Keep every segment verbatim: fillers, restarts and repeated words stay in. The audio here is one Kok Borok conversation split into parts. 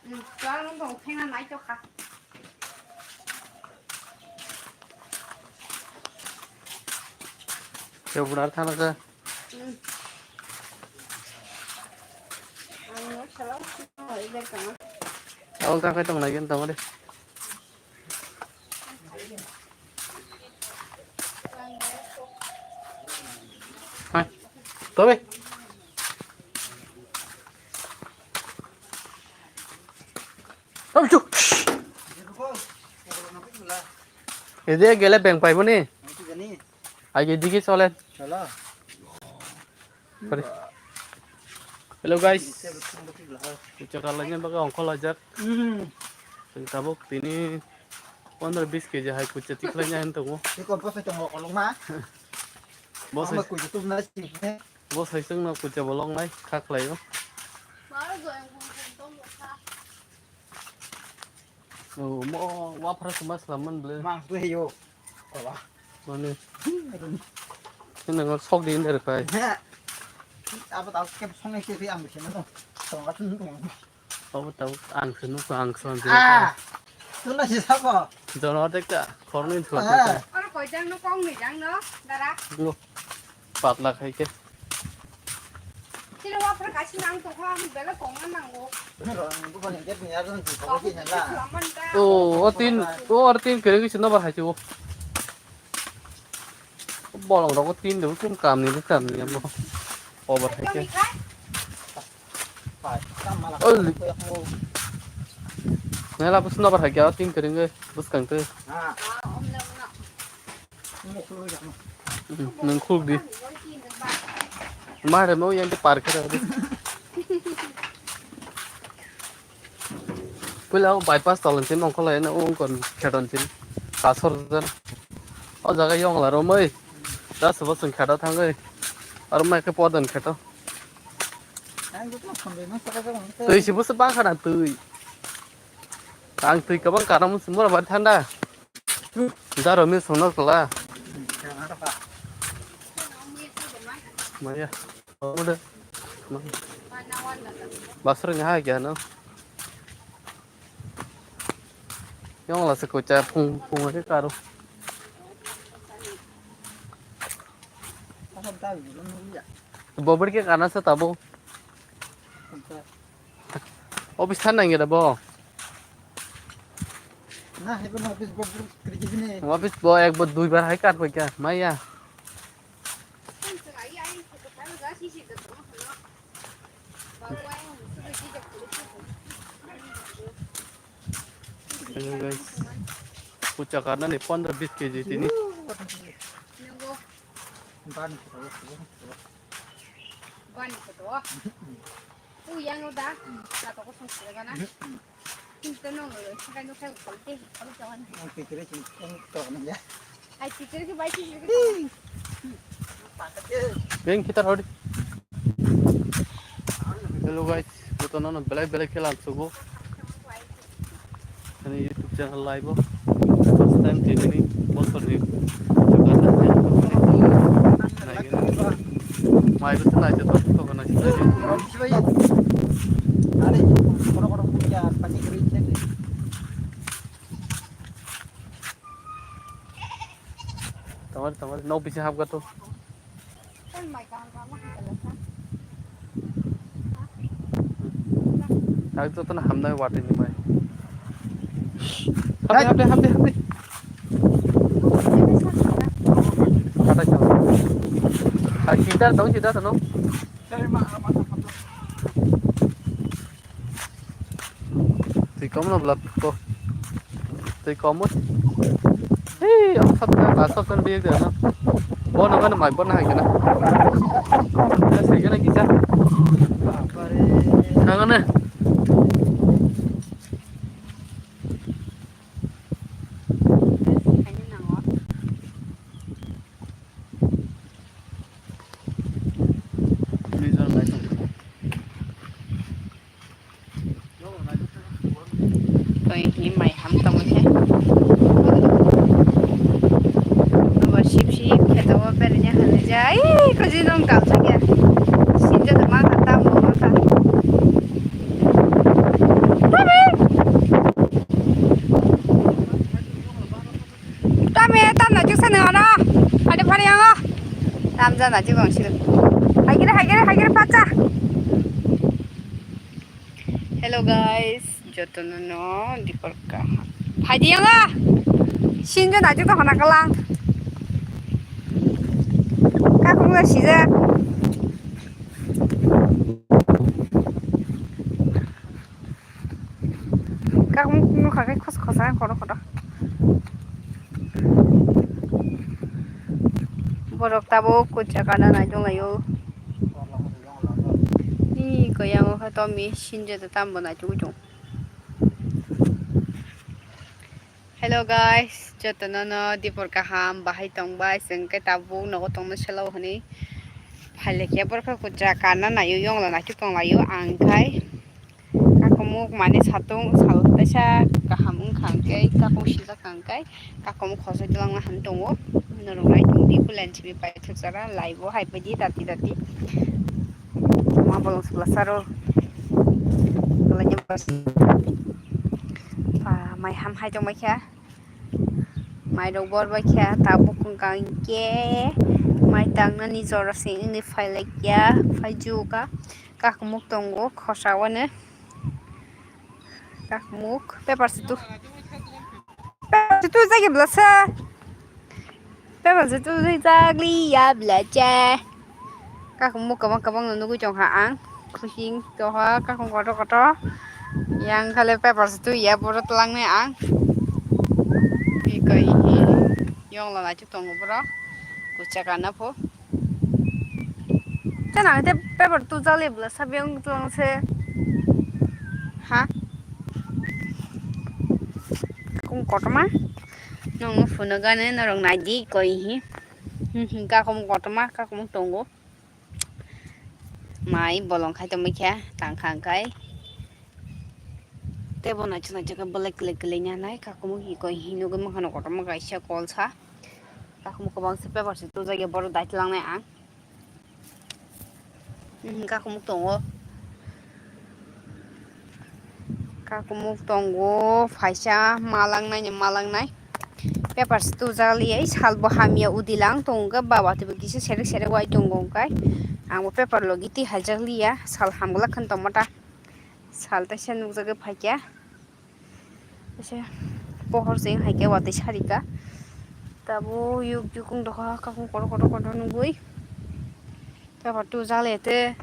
Chuwak nung tong thengna nai tokha. Khe bunar thana khe. Hmm. Ang no sala. Ang ta khai tong nai gen tong de. Hai. Tobe. Tobe chu. Ede gele beng pai boni. Ai ge digi solen. Sorry. Hello guys. Kucha kalaina baga ongkol ajak. Hmm. Chwng tabuk tini pondro bis keji hai kucha tiklaina hin tongo. Tiko bosai tongo kolokma. Bosai. Ama kucha tumna sini. Bosai chwngno kucha bolong nai kha khlaio. Oh, mo, wa phara suma slam man ble. Mang tu heyo. Kola. Mane. Ini nang sok di indar pai. He. Apa tahu ke song ke di ambil sini tu. Tong ka tu tong. Oh, tahu ang sunu ko ang son. Ah. Tu na si sabo. Jono tek ta. Korni thua. Ah. Oro koi jang no kong ni jang no dara. Patla khai khe. Sini wapra kaisa nang tongkha, ang belai kongma nango. Babu, sulaman ta. Oh, o tin, o ar tin kere kisi nobar hai chu. Bolong rok tin de kum kam ni kam ni amo. Over hai khe. Oi. Nela bus nobar hai khe tin kere nge bus kang te. Ah, om le na. Nung khuk di. Mare mo yang te par khe. Puila o bypass tolon sin ongkholai no ongkon kheton sin. Kasor jan. O jaga yong la romoi. Das bo sung kheda thangoi. Ar mai khe podon kheto. Twi si busu bang khana twi. Ang twi kabang kana musu mura bar thanda. Daro mi songno kla. Maya. Omo de. Basra ni ha kya no. Yong la se ko cha phung phung ke karo. Bobor ke kana sa tabo. Office than nang gela bo. Na, hebo na office bo bru kri kri ne. Office bo ek bo dui bar hai kar pai kya, maya. Hello guys. Pucha karna ni pondro bis keji tini. Bani photo, photo, photo. Bani photo. U yang da. Na to ko song sile bana. Kintu no no, sakai no kai ko te ko jawan. Ang pikir sih, ang to na ya. Ai pikir ke bai pikir ke. Beng kita rodi. Hello guys, buto nono belai belai khe lamsugo. Ani YouTube channel live o first time tini ni bosor ni Jakarta ni mai bwswk naithotok to nai. Tamari tamari no bisi hapga to. Ang jotono hamnai watwi ni bai. Hamdi, hamdi, hamdi, hamdi. Hatai sa. Hai, sida dong, sida sano. Twi kom no bla ko. Twi kom mo. Hei, ang sab na, na sab kan biye de na. Bo na mana mai bo na hai kana. Na sai kana kisa. Thang na. Twi hi mai ham tongwi khe. Abo sip sip khe tongo, bereng ya hwnwi ja. Ei, kajui nung kal thang ya. Sinja tongma kha, tamo ma kha. Tabi, Amja na jibang sino. Haigire, haigire, haigire, pacha. Hello guys, jotono no dipor ka. Phaidi yanga. Sinjo na jito hana kalang. Kakumla sija. Kakumuk nukha khe khos khosa khodo khodo. Borok tabuk kucha kana nai tonglaio. Ni koyango khe tomi sinjo de tambo nai tongwi tong. Hello guys, jotono no dipor kaham bahai tongbai, chwng khe tabuk nogo tongno selo hwnwi phailekhe borokhe kucha kana naio, yongla naikhe tonglaio ang khai. Kakumuk mane satung sal kaisa kaham wngkha hwnkhe, kakumuk sijak kha hwnkhe, kakumuk khosoi twlangna han tongo. Norok nai tongdi, pulan simi paithak jora live o hai paidi dati dati. Ma bolong sukla saro. Mai ham hai tongbai kha. Mai rok bor bai kha, tabuk wngkha hwnkhe mai tangnani jora se wngwi phai lai kha, phai ju kha. Kakumuk tongo khosa o ne. Kakumuk paper se tu. Paper se tu jagi bwlasa. Paper se tu jagi ya bwlasa. Kakumuk kwbang kwbang no nugwi tongkha ang. Khusing tongkha kakumuk kotor kotor. Yang khale paper se tu ya boro twlangnai ang. Iko ihi yongla naithok tongo boro. Kucha kana pho. Chana te paper tu jali bwlasa beng twlang se. Ha? Kakumuk kotorma. Nongno phunukgani norok naidi koi hi. Hmm, hmm, kakumuk kotorma, kakumuk tongo. Mai bolong khai tongmai khe, tang kha hwnkhe. Tei bo naithok naithok khe belai kwlwi kwlwi nai, kakumuk hi koi hi nugwi mankha kotorma kaisa kolsa. Kakumuk kwbang se paper se tujak ya, boro dai twlangnai ang. Hmm, kakumuk tongo. Kakumuk tongo, phaisa malangnai ni malangnai. Paper se tujak liya, salbo hamya udilang tongo, baba twi bo kisa serek serek wai tongo hwnkhe. Ang bo paper logi twi haijak liya, sal hamglak khe tongma ta. Sal teisa nukjagwi phaikha. Kaisa pohor se wng hai khe watwi sarika. Tabuk yuk yukung dokha, kakhung kotor kotor kotor nugwi. Paper tujak le te.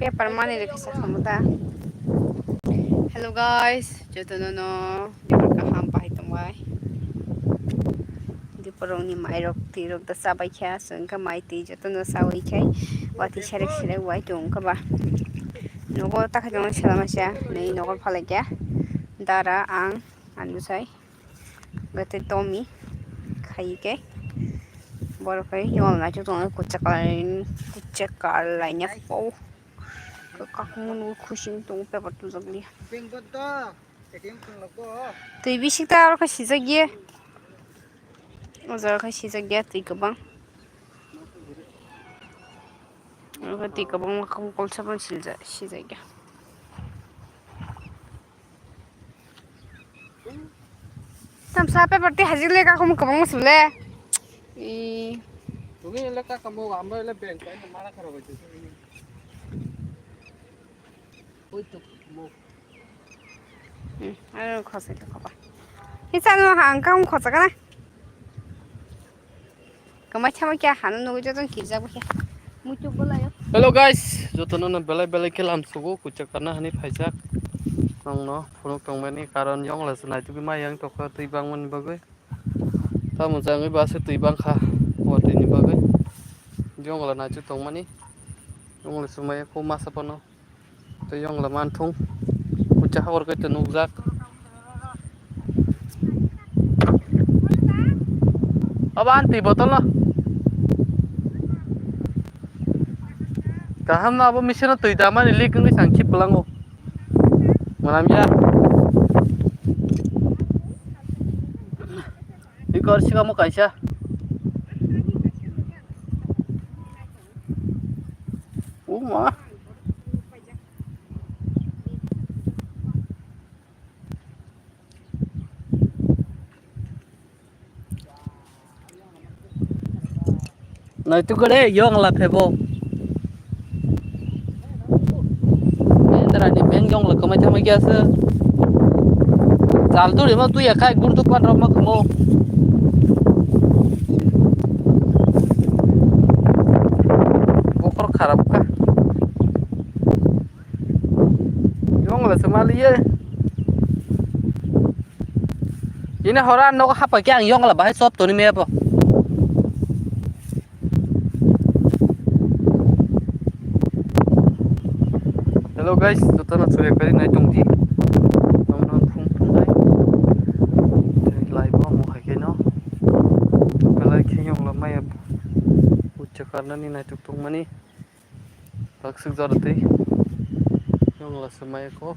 Paper mani rw kisa khamu ta. Hello guys, jotono no dipor kaham bahai tongbai. Diporokni mairok twirok da chabai kha, chwng kha mai twi jotono chawi khai watwi serek serek wai tong kha ba. Nogo ta khaijak selamaisa nwi nogo phalai kha dara ang anusai gate tomi khai khe borok khai yol naichuk tongo kuchak laini kuchak kar laini po kakung nw khusing tongo paper tujak liya. Twi bisik ta aro khe sijak ye. O jaga khe sijak ya twi kwbang. Aro khe twi kwbangma khe kolsa phano sijak, sijak ya. Tamsa paper twi hajik le kakhum kwbangma sibole. I. Tumi le kakhum, amo le bank kai mana khara bai. Oi to mo. Hmm, aro khosai to khoba. Hisa no ha ang kakhum khosa kana. Kamai chama kya hano nugui jotong kirja bo kya. Muchuk bolayo. Hello guys, jotono no belai belai khe lamsugo kuchak kana hani phaijak. Nongno phunuk tongmani karon yong le sunai tubi mai yang tokha twi bangmani bagwi. Tamo jangwi ba se twi bangkha o twi ni bagwi. Yong le naichu tongmani. Yong le sumaya ko masa pano. Tei yong le manthung. Kucha hor khe tei nukjak. Abo ani twi botol no. Kaham no abo machine o twi damani leak wngwi sang khip kwlango. Manam ya. Twi kor sikamo kaisa. O ma. Naituk gole yong la phebo. Mendra ni meng yong la kamai thamai kya se. Jal tu rima tu ya kai gur tu pan rok ma kamo. Bokor kharap kha. Yong la se mali ye. Ini hora nok hapa kya yong la bahai sop toni me bo. Hello guys, jotono chwrai phari nai tong di. Tamno phung phung nai. Tei live o mo hai khe no. Belai khe yong la maya. Ucha karnani nai tuk tuk mani. Taksuk jora tei. Yong la se maya ko.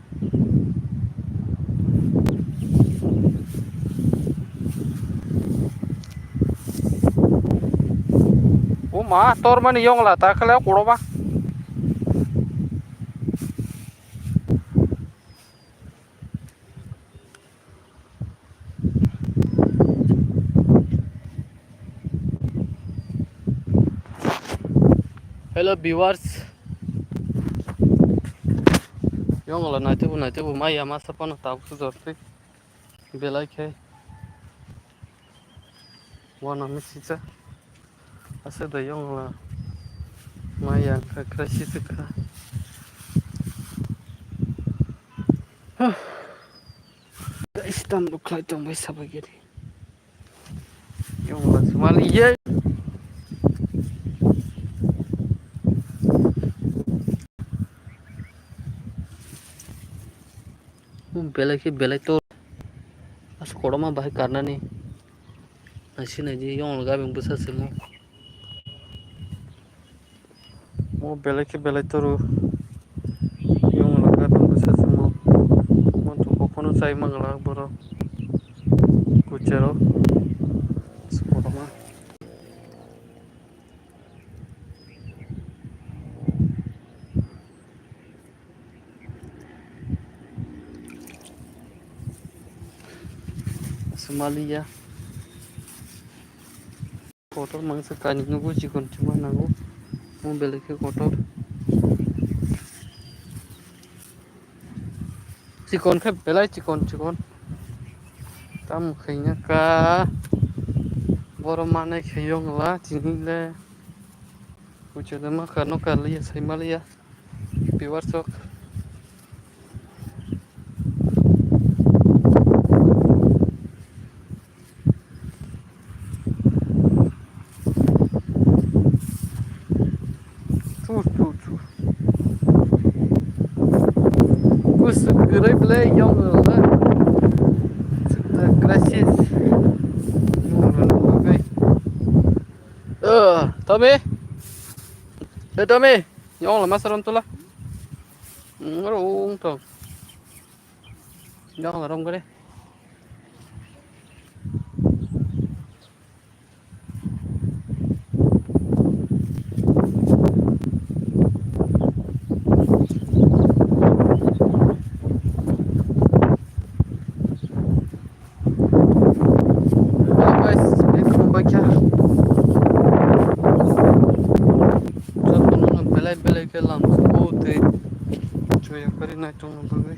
O ma, tor mani yong la ta khala kuro ba. Hello viewers. Yong la nai tubu nai tubu maya masa pano tabuk jor tei. Belai khe. Wana misi cha. Asa da yong la. Maya kha kha si kha. Huh. Guys, tam buklai tong bai sabai gari. Yong la sumali ye. Belai khe belai to. As koroma bahai karnani. Nasi naji yong la gabeng bwsa simo. Mo belai khe belai toro. Yong la gabeng bwsa simo. Mo to kophano chai mangla borok. Kuchero. As koroma. Somalia. Kotor mangsa kani nugo chikon chima nango. Mo belai khe kotor. Chikon khe belai chikon chikon. Tam khaina ka. Boro manai kheyong la chini le. Kuchada ma kano kaliya sai maliya. Piwar sok. Chu chu chu. Bus grai ble yong la. Chukta crisis. Yong la bai. Eh, Tommy. Eh, Tommy. Yong la masaron tula. Ngaro ung tong. Yong la rom gare. Belai belai khe lam o tei chuya kari nai tongma bagwi.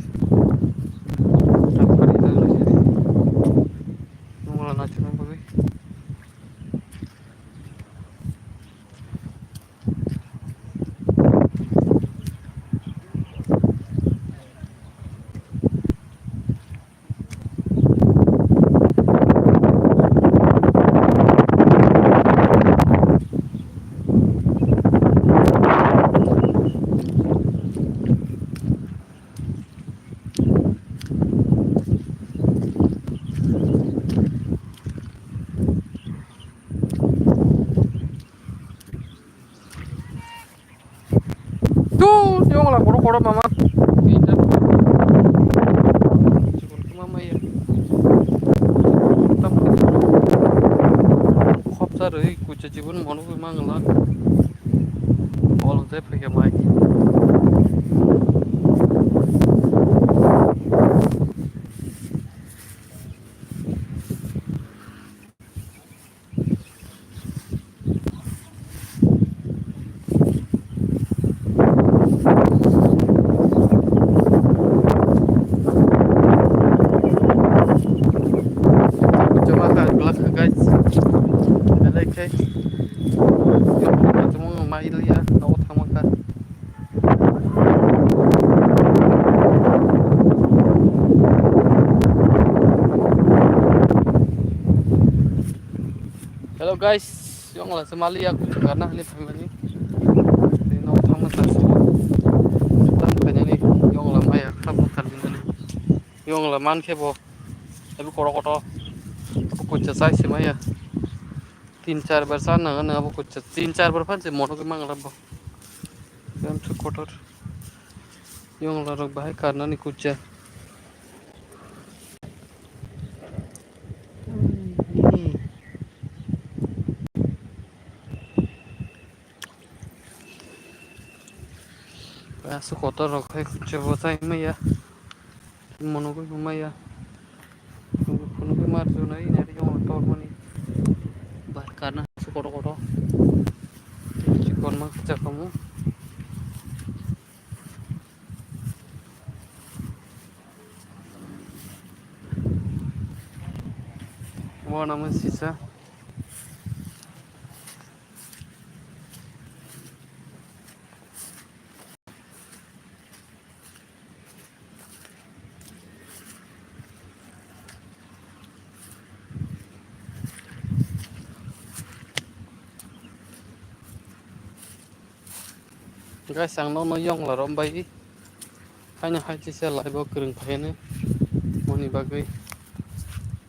Nungla nai tongma bagwi. Tu, tiyong la, kotor, kotor, mama. Chikon khe ma maya. Tam khopsa rwi, kucha jibun mano khe mangla. Bol je phai khe mai. Khe, tumung mai liya, nogo thangma kha. Hello guys, yongla se mali yak karna hani family. Tei nogo thangma kha. Tam khainani yongla mai yak thangma kha. Yongla man khe bo. Abo koro koto. Abo kucha chai se maya. Tin char bar sa nang nang abo kucha. Tin char bar phan se mono ke mang labo. Yang thuk kotor. Yongla rok bahai karnani kucha. Aswk kotor rok hai kucha bo chai maya. Mono gwi bo maya. Phunugwi mar jwnai nari yong tor mani. Bar karna su koto koto. Chikon ma kicha kamu. Wana ma sisa. Guys, ang nono yongla rom bai. Haino hai chisa live o kwrwng phaiyani. Moni bagwi.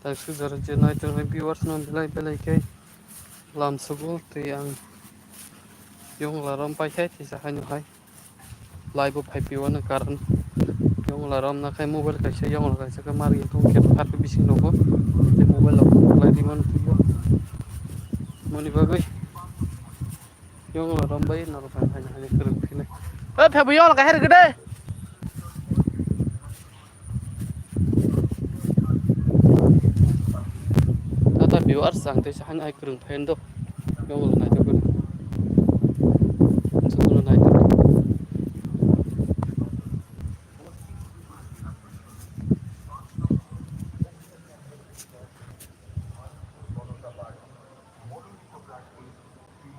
Tak sujaro je nai tongnai viewers no belai belai khe lam sugo tei ang yongla rom pai khe chisa haino hai. Live o phai piyo no karon. Yongla rom na khai mobile kaisa yongla kaisa khe mari tong khe phat bising rogo. Tei mobile rok lai di mano tuyo. Moni bagwi. Yongla rom bai norok hai hai hai kwrwng phine. O phe bo yongla kahir gede. Tata viewers ang tei sahan ai kwrwng phain do. Yongla nai to kwrwng.